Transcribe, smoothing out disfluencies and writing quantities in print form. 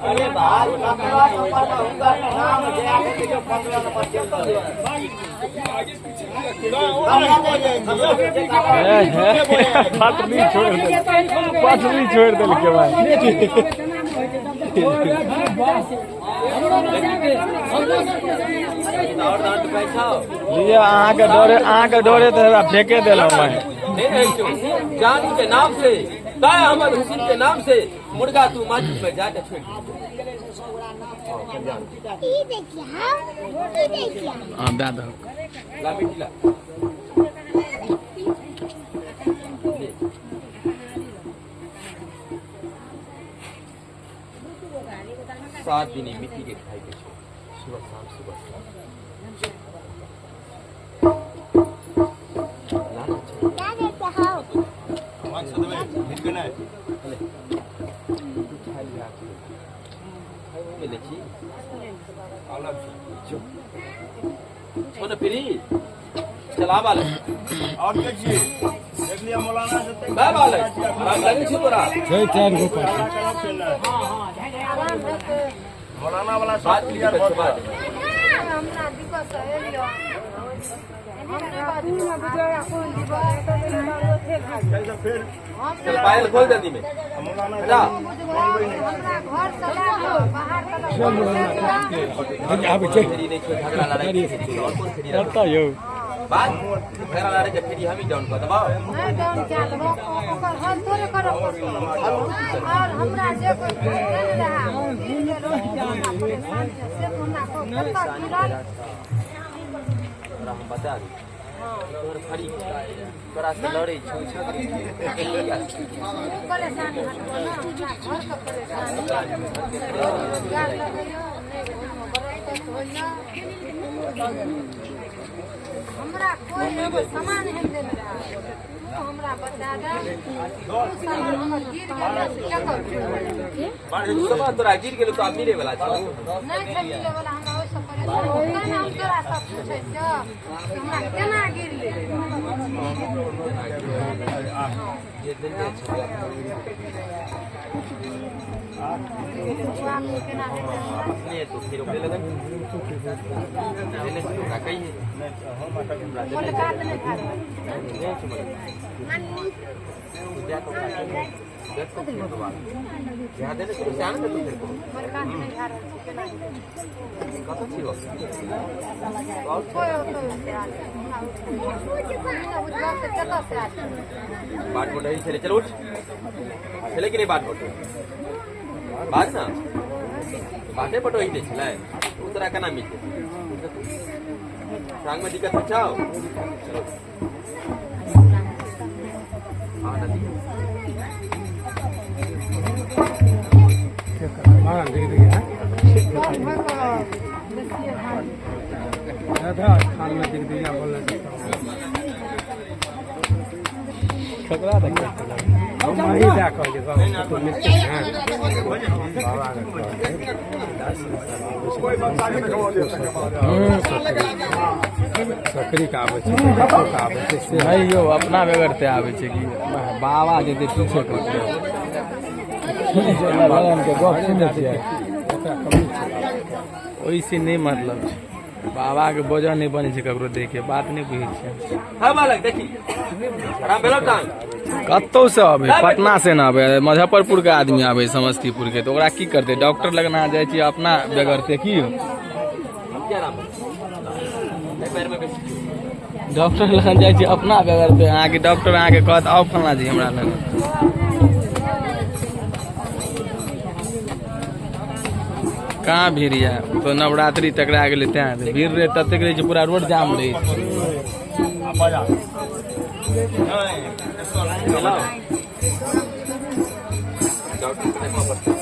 अरे भाई 15 नंबर में हुनकर नाम जया के जो 15 नंबर चलता है। पटरी छोड़ दे, पटरी छोड़ देल के भाई। लिया अहाँ के डरे तो फेंके देलहुँ मैं। जान के नाम से, ताय अहमद हुसैन के नाम से मुर्गा तू माटी में जाके छोड़ दे। हाँ दे दो। ला मिट्टी ला। ले। 7 दिन ई मिट्टी के खाई के छो, सुबह शाम सुबह शाम। ला ना छो। ले। तू खाइ लिया। खाइ में ले छी। छो। छो न फिरी। चला बालक। और के छी देख लिया मौलाना से। बाय बालक। आराम लगै छौ तोरा? छै चारि गो पार्टी। मौलाना वाला सब बात क्लियर की भऽ बात। हमरा दिक्कत एलियो गेल फिर। चल पायल खोल जल्दी में। मौलाना जा। हमरा घर से लए कऽ बाहर तलक आबै छै। फेरी नहीं छो झगड़ा लड़ाई के फेरी और कोन फेरी रहतौ? कतऽ यौ? बात झगड़ा लड़ाई के फेरी हमी डाउन कऽ देबौ। नहि डाउन कए देबो, ओकर हल तोरे करऽ पड़तौ। और हमरा जे कोइ देने रहए गिर गेल, हमरा परेशानी है से तो हमरा कहू कतऽ गिरल। तोरा हम बता दी, तोहर फरी तोरा से लड़ै छौ, झगड़ै छौ। ओ परेशानी हटबो ने, हमरा घरके परेशानी, नहि रोजगार लगैया, नहि घरमे बरकत होइया। हमरा कोइ एगो सामान एहन देने रहए तू हमरा बता दे, ओ सामान हमर गिर गेल से केकर? सामान तोरा गिर गेलौ तऽ आब मिले वाला छौ? नहि छै मिले वाला। हमरा ओहिसँ परेशानी, तेँ ने हम तोरा सब पूछै छियौ कि हमरा केना गिरलै। जे देने छौ। केना हेतै हमरा? अपने तो फिर ओकरे लगन देने छौ, ओकरा कहिए। मुलाकात नहि भए रहल। नहि छौ मतलब। तू जा कऽ ओकरा कहिए। देख कऽ फिर दोबारा। जहाँ देने छौ से आन देतौ फेर को। मुलाकात नहि भए रहल छै, केना हेतै? कतऽ छी ओ? और कोइ ओतऽ से आयल छै, हमरा नहि बुझलक तऽ कतऽ से आयल छै। बाट मोट छलै। चल उठ। छलै कि नहि बाट मोट? बाज ना। बाटे पटो ही छलै, ओ तोरा केना मिलतै? टांग में दिक्कत छौ? चलो। हाँ नदी। कम भऽ कऽ बेसिए भए गेल। में दिग बोलने। ककरा देखै? हम वही दए कहलियै, बाबा कतौ मिलतै ने बाबा के कहलियै। सकरी के आबै छै, कतौ के आबै छै से नहि यौ, अपना बेगरते आबै छै कि बाबा जेतै पीछे करतै के गप सुनै छियै, ओकरा कमी छै। ओहिसँ नहि मतलब छै, बाबाके वजह नहि बनै छै ककरो देखे, बात नहि बुझै छियै। हाँ बालक, देखी, आराम भेलौ टांग? कतौ से अबै, पटना से ने आबै, मुजफ्फरपुर के आदमी आबै, समस्तीपुर के, तऽ ओकरा की करतै? डॉक्टर लगना जाइ छियै अपना बेगरते की यौ? अब क्या आराम भेलौ? एहि पैर में बेसी छौ। डॉक्टर लगन जाइ छियै अपना बेगरते, अहाँके डॉक्टर अहाँके कहत आउ फलना जी हमरा लग। कहाँ भीड़ यऽ? तो नवरात्रि टकरा गेलै तें भीड़ रहै ततेक रहै छै, पूरा रोड जाम रहै छै। चलाओ। डॉक्टर से देखबऽ पड़तै।